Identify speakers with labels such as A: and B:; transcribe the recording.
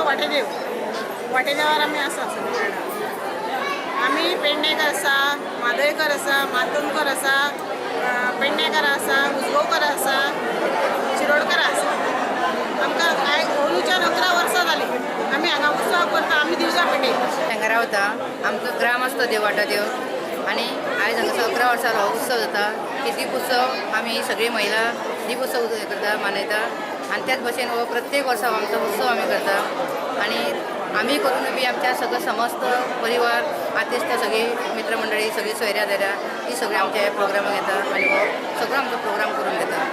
A: वाटेदेव. वाटेदेवार आमी आसा सगळीं जाणां. आमी पेडणेकर आसा, म्हादयकर आसा, मातोंडकर आसा, पेडणेकर आसा, उजगांवकर आसा, शिरोडकर आसा. आमकां आयज अंदूच्यान 11 वर्सां जालीं आमी हांगा उत्सव करता. आमी दिवजां पेटयता.
B: हांगा रावता. आमकां ग्राम आसता देव वाठादेव आनी आयज हांगासर 11 वर्सां हो उत्सव जाता की दीप उत्सव आमी सगळी महिला दीप उत्सव करता, मनयता आनी त्याच भशेन हो प्रत्येक वर्सा आमचो उत्सव आमी करता आनी आमी करून बी आमच्या सगळो समस्त परिवार आतिस्त सगळी मित्रमंडळी सगळी सोयऱ्या दायऱ्या ही सगळी आमच्या ह्या प्रोग्रामाक येता आनी हो सगळो आमचो प्रोग्राम करून घेता.